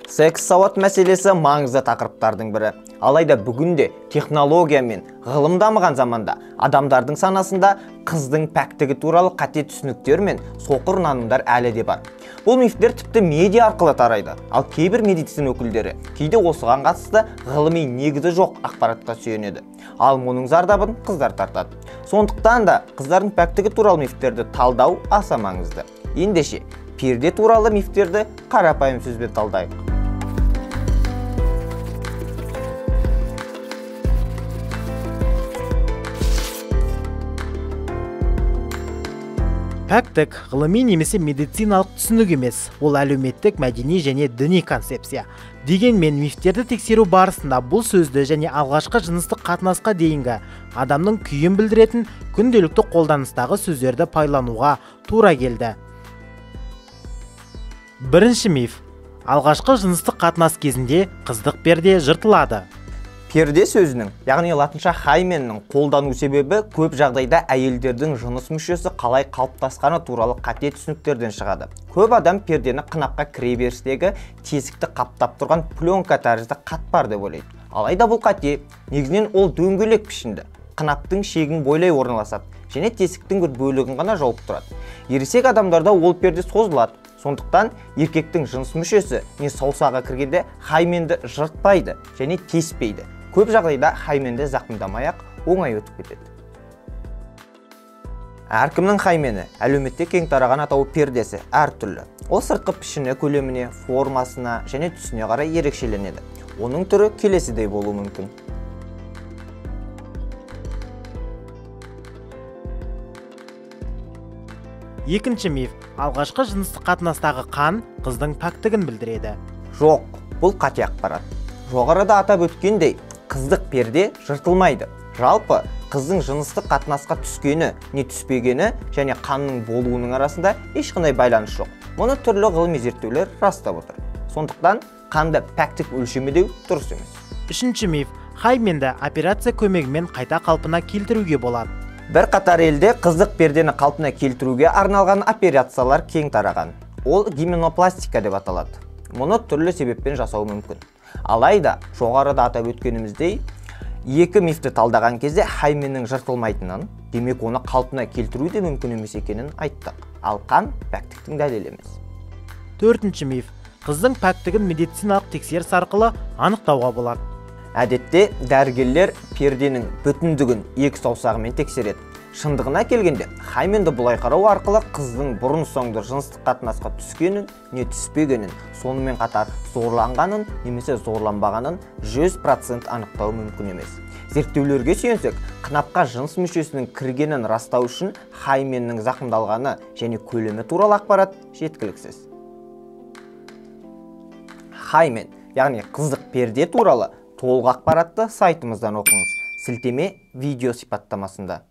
Секс сауат мәселесі маңызды тақырыптардың бірі. Алайда бүгінде технология мен ғылым дамыған заманда адамдардың санасында қыздың пәктігі туралы қате түсініктер мен соқыр нанымдар әлі де бар. Бұл мифтер тіпті медиа арқылы тарайды. Ал кейбір медицина өкілдері кейде осыған қатысты ғылыми негізі жоқ ақпаратқа сүйенеді. Ал мұның зардабын қыздар тартады. Сондықтан да қыздардың пәктігі туралы мифтерді талдау аса маңызды. Ендеше, перде туралы мифтерді қарапайым сөзбен талдайық. Пәктік ғылыми немесе медициналық түсінік емес, ол әлеуметтік, мәдени және діни концепция. Дегенмен мифтерді тексеру барысында бұл сөзді және алғашқы жыныстық қатынасқа дейінгі адамның күйін білдіретін күнделікті қолданыстағы сөздерді пайдалануға тура келді. Бірінші миф. Алғашқы жыныстық қатынас кезінде қыздық перде жыртылады. Перде сөзінің, яғни латынша хайменнің қолдану себебі көп жағдайда әйелдердің жыныс мүшесі қалай қалыптасқаны туралы қате түсініктерден шығады. Көп адам пердені қынапқа кіре берістегі тесікті қаптап тұрған пленка тәрізді қатпар деп ойлайды. Алайда бұл қате, негізінен ол дөңгелек пішінді, қынаптың шегін бойлай орналасады және тесіктің бір бөлігін ғана жауып тұрады. Ересек адамдарда ол перде созылады. Сондықтан еркектің жыныс мүшесі не саусағы кіргенде хайменді жыртпайды және теспейді. Көп жағдайда хайменді зақымдамай-ақ оңай өтіп кетеді. Әркімнің хаймені, әлеуметте кең тараған атауы пердесі, әртүрлі. Ол сыртқы пішіні, көлеміне, формасына және түсіне қарай ерекшеленеді. Оның түрі келесідей болуы мүмкін. Екінші миф. Алғашқы жыныстық қатынастағы қан қыздың пәктігін білдіреді. Жоқ, бұл қате ақпарат. Жоғарыда атап өткендей, қыздық перде жыртылмайды. Жалпы, қыздың жыныстық қатынасқа түскені, не түспегені және қанның болуының арасында ешқандай байланыс жоқ. Мұны түрлі ғылыми зерттеулер растап отыр. Сондықтан қанды пәктік өлшемі деу дұрыс емес. Үшінші миф. Хайменді операция көмегімен қайта қалпына келтіруге болады. Бірқатар елде қыздық пердені қалпына келтіруге арналған операциялар кең тараған. Ол гименопластика деп аталады. Мұны түрлі себеппен жасау мүмкін. Алайда, жоғарыда атап өткеніміздей, екі мифті талдаған кезде хайменнің жыртылмайтынын, демек оны қалпына келтіру де мүмкін емес екенін айттық. Ал қан пәктіктің дәлелі емес. Төртінші миф. Қыздың пәктігін медициналық тексеріс арқылы анықтауға болады. Әдетте дәрігерлер перденің бүтіндігін екі саусағымен тексереді. Шындығына келгенде, хайменді бұлай қарау арқылы қыздың бұрын-соңды жыныстық қатынасқа түскенін, не түспегенін, сонымен қатар зорланғанын немесе зорланбағанын 100% анықтау мүмкін емес. Зерттеулерге сүйенсек, қынапқа жыныс мүшесінің кіргенін растау үшін хайменнің зақымдалғаны және көлемі туралы ақпарат жеткіліксіз. Хаймен, яғни қыздық перде туралы толық ақпаратты сайтымыздан оқыңыз. Сілтеме видео сипаттамасында.